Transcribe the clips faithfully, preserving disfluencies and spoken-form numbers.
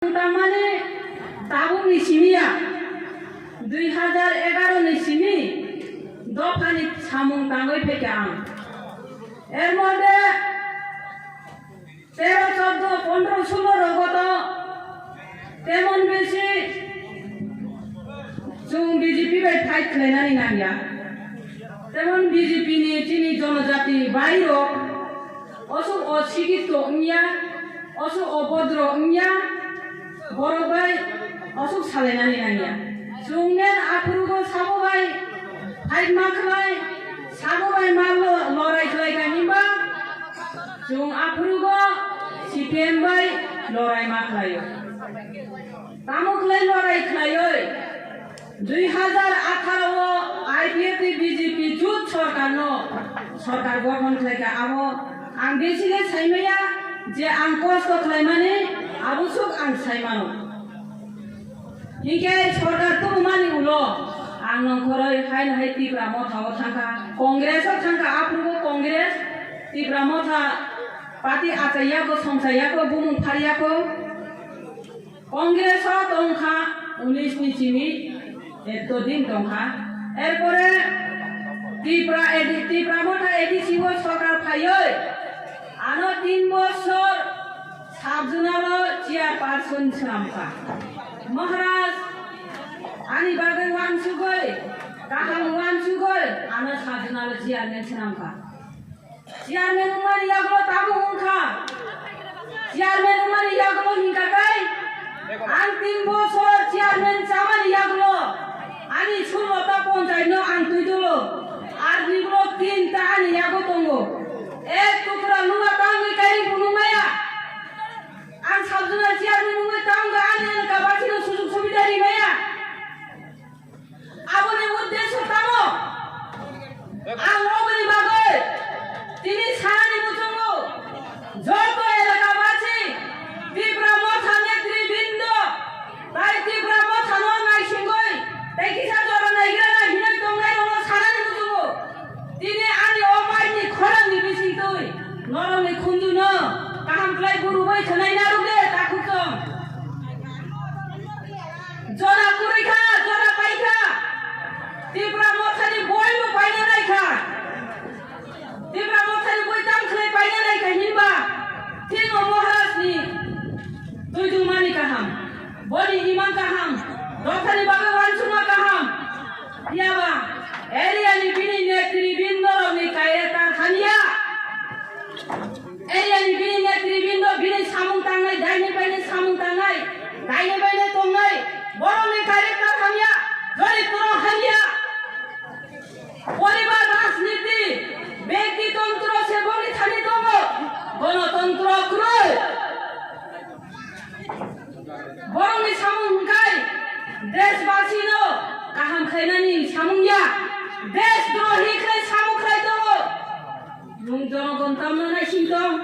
Tangmani tabukni simi ya, dui hajar egaroh ni simi dophani samung tangwi phaikha ang. Er modhe tero, choddo, pondro, sulo rogo to temon besi chwng B J P bai fight khlainani nangya. Temon B J P ni chini jonojati bhai rok osuk osikito wngya, osuk obodro wngya, borok bai osuk salainani nangya. Chwng nen aphurugo sabo bai fight ma khlai, sabo bai ma lo-, lorai khlai kha hinba chwng aphurugo C P M bai lorai ma khlaio. Tamo khlai lorai khlaioi? Dui hajar atharo o I P F ni B J P jut sorkar no sorkar gothon khlai kha, abo ang besi le saimaya je ang kosto khlaimani abo suk ang saimano. Hinkhe sorkar tubumani ulo ang nongkhoroi haino hai Tipra Motha o thangkha, Congress o thangkha, aphurugo Congress, Tipra Motha party achaiyago, songchaiyago, bumung pharyago. Congress o tongkha unis ni simi ekto din tongkha. Erpore Tipra A D, Tipra Motha A D C o sorkar phaioi ano tin bosor sub zonal o chairperson swnamkha. Maharaj ani bagwi wansugwi, kaham wansugwi ano sub zonal o chairman swnamkha. Chairman wngmani yagulo tamo wngkha? Chairman wngmani yagulo hinkha khe, ang tin bosor chairman chamani yagulo ani sullo ta ponchayat no ang twi dolo, ar nigulo tin ta ani yago tongo. Ek tukra lua tangwi kairing phunuk maya. Ang sub zonal chairman wngwi tamo ani elaka basino sujug subida ri maya. Aboni uddesyo tamo? Ang oboni bagwi tini sanani muchungo joto elaka basi Tipra Motha netribindo tai Tipra Mothano naisingwi tai kisa jora naigrana hinwi tongnairokno sanani muchungo tini ani o maini khorangni bisingtwi norokni khunjuno kaham khlai gurubwi khwnai narwk de takhuk tong. Jora kwrwi kha, jora pai kha. Tipra Mothani boi bo paina nai kha. Tipra Mothani boi tang khlai paina nai kha hinba thino Maharaj ni twi dungmani kaham, boni imang kaham, dophani bagwi wansukma kaham. Phiyaba area ni bini netribindorokni kaire ta thangya. Area ni bini netribindo bini samung tangnai, daini baini samung tangnai, daini baini tongnai, borokni character hamya, choritor hamya. Poribar rajniti, byakti tontro se boni thani tongo, gonotontro kwrwi. Borokni samung hwnkhai desbasino kaham khlainani samung ya, desdrohi khlai samung khlai tongo. Nwng jonogon tamno naising tong?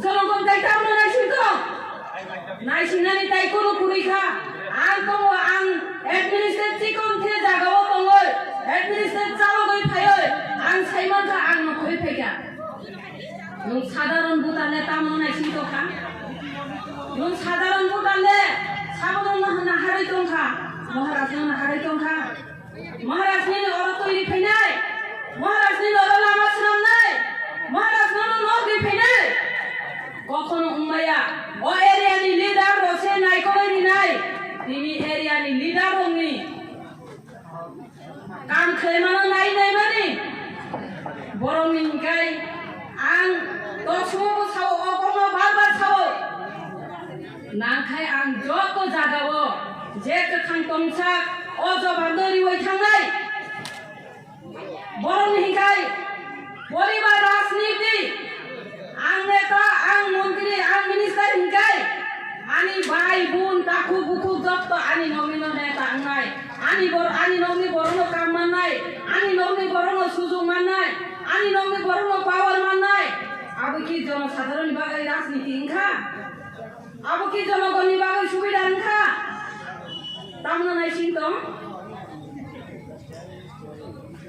Jonogon tai tamno naising tong? Naisingnani tai kono kwrwi kha. Ang tongo, ang administrate chikon khe jagao tongoi, administrate chalogoi phaioi, ang saimankha, ang nokhorwi phaikha. Nwng sadharon bhutan le tamno naising tongkha? Nwng sadharon bhutan le sabono naharwi tongkha, Maharaj no naharwi tongkha. Maharaj nini oro twi ri phainai, Maharaj nini oro lama swnamnai, Maharaj nono nok ri phainai. Kokhono wngmaya, o area ni leader rok se naikolwi rinai, nini area ni leader rokni kam khlaimano nai naimani. Borokni hinkhai ang toksongo bo sao, o kokno bar bar sao. Nangkhai ang joto jagao je kwthang tongsa o jobabno riwi thangnai. Borokni hinkhai poribar rajniti, ang neta, ang montri, ang minister hinkhai ani bai bun takhuk bukhuk jotto ani nokni no neta wngnai, ani bor-, ani nokni borokno kam mannai, ani nokni borokno sujung mannai, ani nokni borokno power mannai. Abo ki jonosadharonni bagwi rajniti wngkha? Abo ki jonogonni bagwi subida wngkha? Tamno naising tong?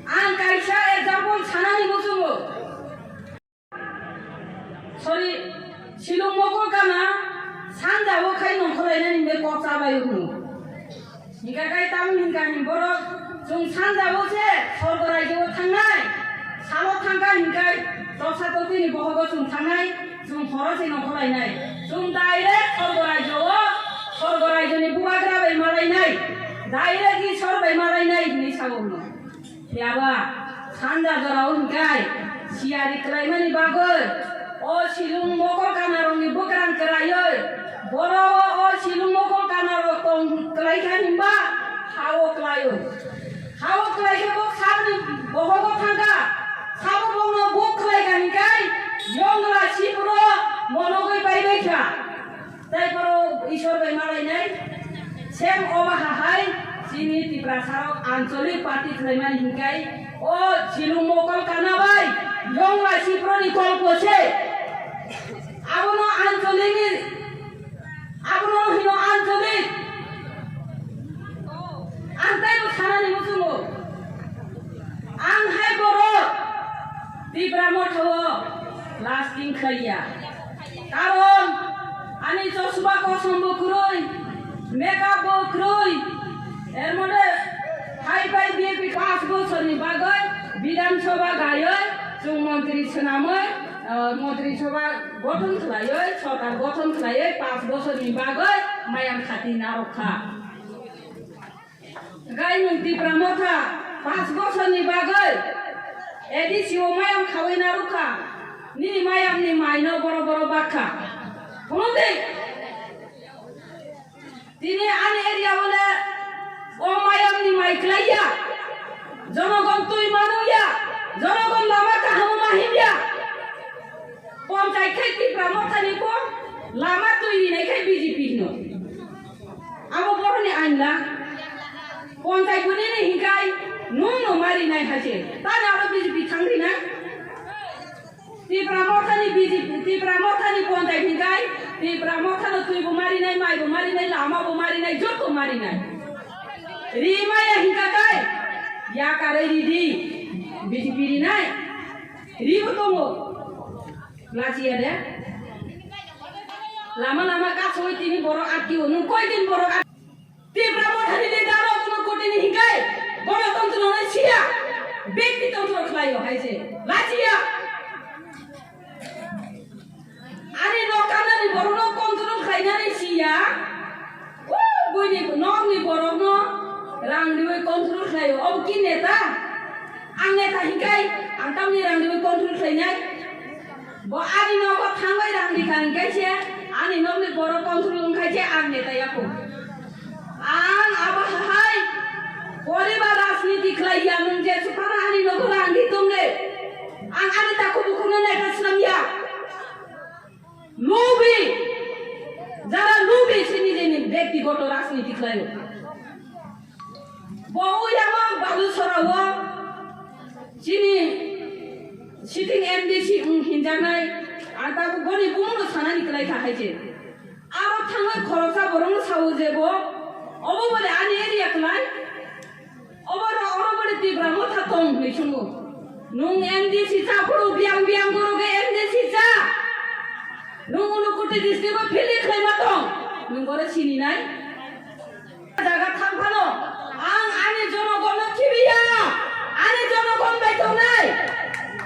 Ang kaisa example sanani muchungo. Sorry, Shillong mokol kana Hingkha khe tamo hingkha hin borok chwng sanjao se sorgo raijao thangnai, salo thangkha hinkhai toksa toktini bohogo chwng thangnai, chwng horo se nongkhor lainai. Chwng direct sorgo raijao, sorgo raijoni bubagra bai malainai, direct Isor bai malainai hinwi sao hwnwi. Phiya ba sanja jorao hinkhai siyari kwlaimani bagwi o silung mokol kanarokni bwkrang kwraiwi boro o silung mokol kanarok tong kwlaikha hinba ha-o kwlaio. Ha-o kwlaikhe bo saboni bohogo thangkha, sabo bono buk kwlaikha hinkhai yongla sipro monogwi paibaikha. Tei borok Isor bai malainai, sem obo hahai chini Tiprasarok ancholik party khlaimani hinkhai o silung mokol kana bai yongla siproni kolpo se. Abono ancholikni, abono hino ancholik. Ang teibo sanani muchungo. Ang hai borok Tipra Motha o lasting khlaiya. Karon ani chosma kosom bo kwrwi, makeup bo kwrwi, er mode hai pai B J P panch bochorni bagwi Bidhan Sabha gaiwi chwng montri swnamwi, ah, montri sabha gothon khlaiwi, sorkar gothon khlaiwi panch bochorni bagwi mayam khati narwkha. Gai nwng Tipra Motha panch bochorni bagwi A D C o mayam khawi narwkha, nini mayamni maino boro boro bakha. Phunukdi, tini ani area o le o mayamni mai klaiya, jonogon twi manwiya, jonogon lama kaham ma himya. Ponchai khai Tipra Mothani bo lama twi rinai khai B J P hino. Abo boroni ain la. Ponchai bunini hinkai nung no mari nai haje. Tani abo B J P thangri na. Tipra Mothani B J P, Tipra Mothani ponchai hinkai Tipra Mothano twi bo mari nai, mai bo mari nai, lama bo mari nai, joto mari nai. Ri maya hinka kai. Ya karai ri di. B J P ri nai. Ri bo tongo. Lachiya de. Lama lama kasoi tini borok atkio. Nung koi din borok at-, Tipra Mothani leader rok kuno kotini hinkai. Gonotontro no siya. Bekti tontro khlaio hai se. Lachiya. Ani nok kanani borokno control khlainani siya. O buini nokni borokno rang riwi control khlaio. Obo ki neta? Ang neta hinkai, ang tamni rang riwi control khlainai? Bo ani nogo thangwi rang rikha hinkai se, ani nokni borok control wngkhai se ang neta yakho. Ang abo hai poribar rajniti khlaiya, nwng je suphano ani nogo rang ri tongde. Ang ani takhuk bukhukno neta swnamya. Lubi, jara lubi se nijeni bektigoto rajniti khlaio. Bo uyamo Balusora o chini sitting M D C wng hinjaknai, ang tabuk boni bumungno sanani kwlai kha hai se. Aro thangwi khoroksa borokno sao je bo, obo bole ani area kwlai. Obo ro-, oro bole Tipra Motha tong hwnwi swngo. Nwng M D C cha phuru biyang biyang borok khe M D C cha. Nwng Unakoti district o fielding khlaima tong. Nwng boro sininai. Jaga thang phano ang ani jonogonno khibiya. Ani jonogon bai tongnai.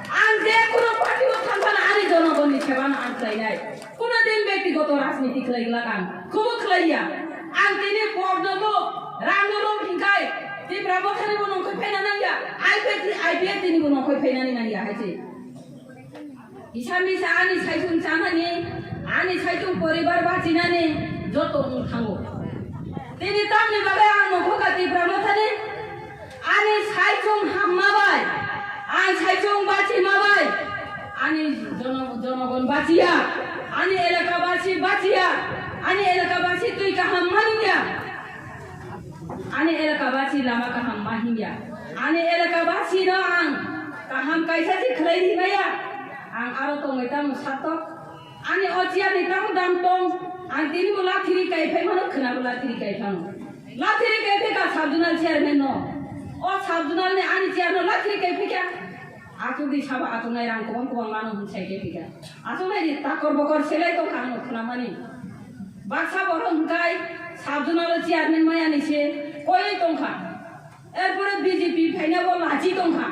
Ang je kunu party o thang phano ani jonogonni sebano ang khlainai. Kuno din bektigoto rajniti khlai glak ang, khubo khlaiya. Ang tini porno bo, rang no lo hinkai, Tipra Mothani bo nongkhoi phaina nangya, I P F, I P F tini bo nongkhoi phainani nangya hai se. Kisa misa ani saichung chanani, ani saichung poribar bachinani joto wng thango. Tini tamni bagwi ang nongkho kha Tipra Mothani? Ani saichung hamma bai, ang saichung bachima bai, ani jono-, jonogon bachiya, ani elaka basi bachiya, ani elaka basi twi kaham maniya, ani elaka basi lama kaham mahinya, ani elaka basi no ang kaham kaisa si khlai rimaya, ang aro tongwi tamo satok. Ani o chair ni tamo dam tong, ang tini bo lathiri kai phai mano, khwna bo lathiri kai phano. Lathiri kai phai ka sub zonal chairman no. O sub zonal ni ani chair no lathiri kai phai kya. Achuk di sabo achuk nai rang kobang kobang mano hwn sai kai phai kya. Achuk nai di takor bokor selai tong kha ano khwna mani. Baksa borok hwn kai sub zonal chairman maya ni se. Koi tongkha. Erpore B J P phaina bo lachi tongkha.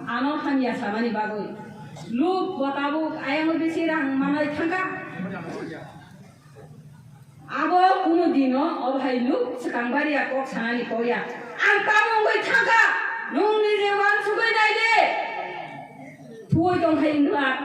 Ano hamya samani bagwi. Luk bo tabuk ayang bisi rang manai thangkha. Abo kuno dino o bhai luk swkang baria kok sanani kok ya. Ang tamo wngwi thangkha. Nung nije wansugwi nai de. Thuwi tongkha inglak.